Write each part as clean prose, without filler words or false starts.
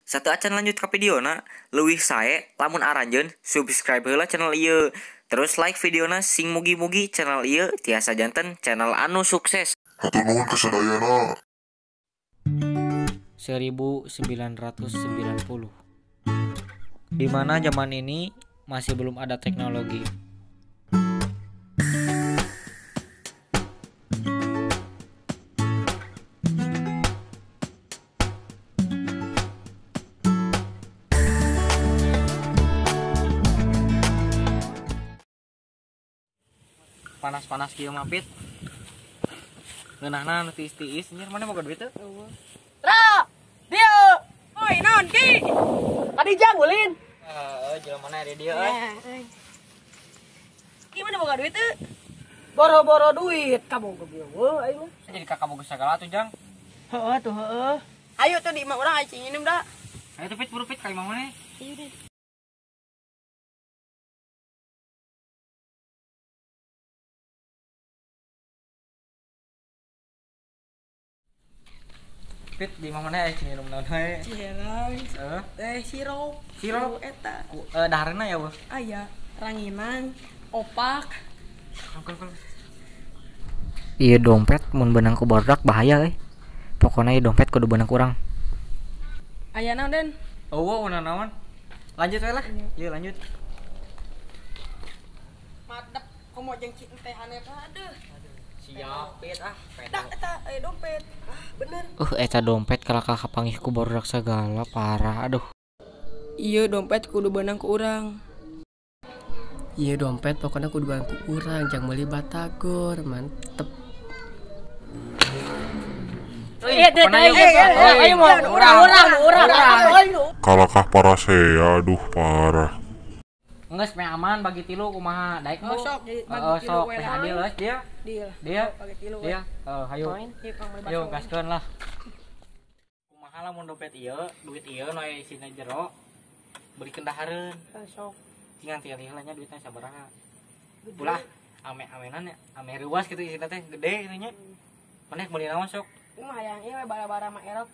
Sateuacan lanjut ka videona, leuwih sae lamun aranjeun subscribe heula channel ieu. Terus like videona sing mugi-mugi channel ieu tiasa janten channel anu sukses. Hatur nuhun kasadayana. 1990. Di mana zaman ini masih belum ada teknologi. Panas-panas kieu mah Pit. Ngeunahna nu tiis-tiis anjir mana boga duit teu? Tra! Dieu! Oi, naon ki? Tadi jang ulin. Heeh, jelema mana di dieu euy. Ki mana boga duit teu? Boro-boro duit kamu goblok aing mah. Jadi kakak boga sagala tuh jang. Heeh tuh heeh. Ayo tuh di imah urang aing nginum da. Ayo tuh Pit, buru Pit ka imah maneh. Ayo deh. Pit di mana aya nginum naon we? Ciherang. Heeh. Teh sirup. Sirup eta. Ku dahareuna ya, Bos? Aya, ranginang, opak. Ieu dompet mun beunang ku barudak bahaya euy. Pokona ieu dompet kudu beunang ku urang. Aya naon, Den? Eueuh naon. Lanjut we lah. Ieu lanjut. Madep komo jeung teh haneut aduh. Siap Pit ah. Dak eta aya dompet. Ah, bener. Eta dompet kalakah kapanggih ku barudak sagala parah aduh. Ieu dompet kudu beunang ku urang. Ieu dompet pokoknya kudu beunang ku urang, jang meuli batagor, mantep. Ayo mau urang. Kalakah parasea aduh parah. Geus meh aman bagi tilu kumaha daek mu. Sok bagi tilu sok meh adil geus dia. Deal. Dia. Bagi tilu. Dia. Hayu. Ayo gaskeun lah. Kumaha lamun dompet ieu, duit ieu nu aya isina jero. Beulikeun dahareun. Sok. Cingan tinggal heula nya duitna sabaraha. Ulah ame-amenan ya, ame reuas kitu isina teh gede kitu nya. Maneh meuli naon sok? Kumaha hayang ieu we bara-bara mah erok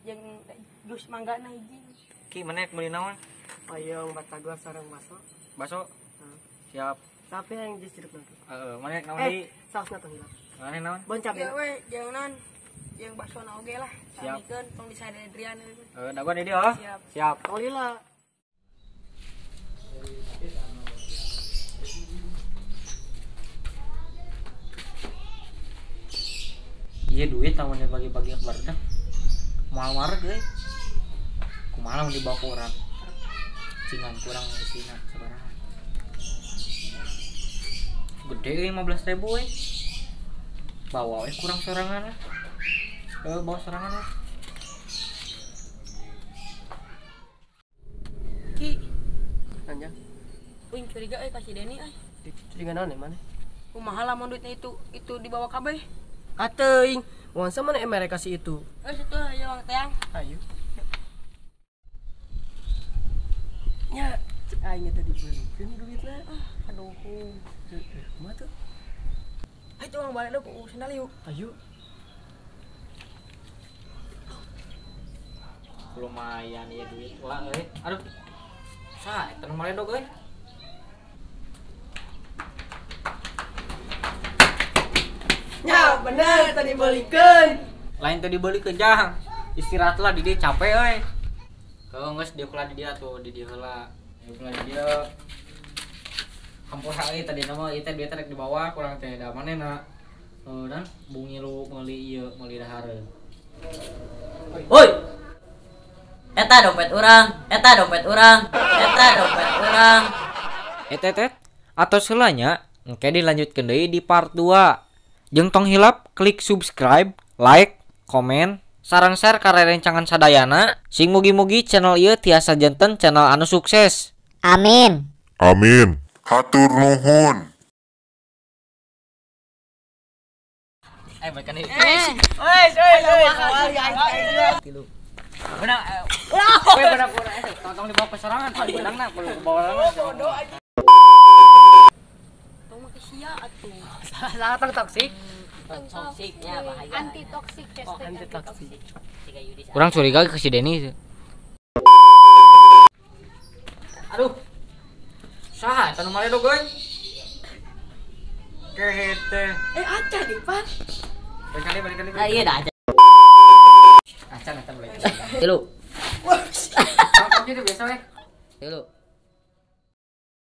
jeung jus mangga na hiji. Ki maneh meuli naon? Hayang batagor sareng baso. Baso? Siap. Tapi yang jus jeruk nanti. Heeh, maneh naon deui? Sausna tong hilap. Maneh naon? Bon cabe. Ieu we jeung naon? Jeung baso na oge lah. Siap. Samikeun tong disadedrian. Heeh, dagoan di dieu. Siap. Siap. Tong lila. Iya duit lamun dibagi-bagi ke barudak. Moal wareg euy. Kumaha lamun dibawa ku urang? Cingan kurang isina sabaraha. Gede euy 15.000 euy. Bawa we kurang sorangan lah. Bawa sorangan lah. Ki. Anjang. Uing curiga euy ka si Deni euy. Curiga naon maneh? Kumaha lamun duitnya itu dibawa kabeh? Ateuing, uang sama mana mereka kasih itu? Situ ayo uang teang. Ayo. Nya, cek aing teh dibeulikeun duitna. Ah, aduh. Kumaha tuh? Ayo tuh uang balik ku sendal yuk. Ayo. Lumayan ya duit lah euy. Aduh. Sa, eta nu maledog euy. Ya bener tadi belikeun. Lain tadi belikeun jang. Istirahat lah di dia capek euy. Heuh geus dieu kula di dia tuh, di dieu heula. Dieu kula di dieu. Hampura euy tadi mah ieu teh duit rek dibawa kurang teh da manehna. Heuh dan bungi lu meuli ieu, meuli dahareun. Woi. Eta dompet urang, eta dompet urang, eta dompet urang. Et atos heula nya, engke dilanjutkeun deui di part 2. Jeung tong hilap klik subscribe, like, komen, sareng share ka rerencangan sadayana. Sing mugi-mugi channel ieu tiasa janten channel anu sukses. Amin. Amin. Hatur nuhun. Balikan deui. Oi, oi, oi. Tilu. Beunang. We beunang kurang tong dibawa ke sorangan, beunangna kudu dibawa sorangan. Tong make sia atuh. Salah tong toksik. Toksiknya bahaya. Anti toksik, Oh, anti toksik. Kurang curiga ke si Denny. Saha eta nu maledog euy? Kehe teh. Acan Ipan. Balik kali. Ah iya dah acan. Acan acan balik. Tilu. Gitu biasa we. Tilu.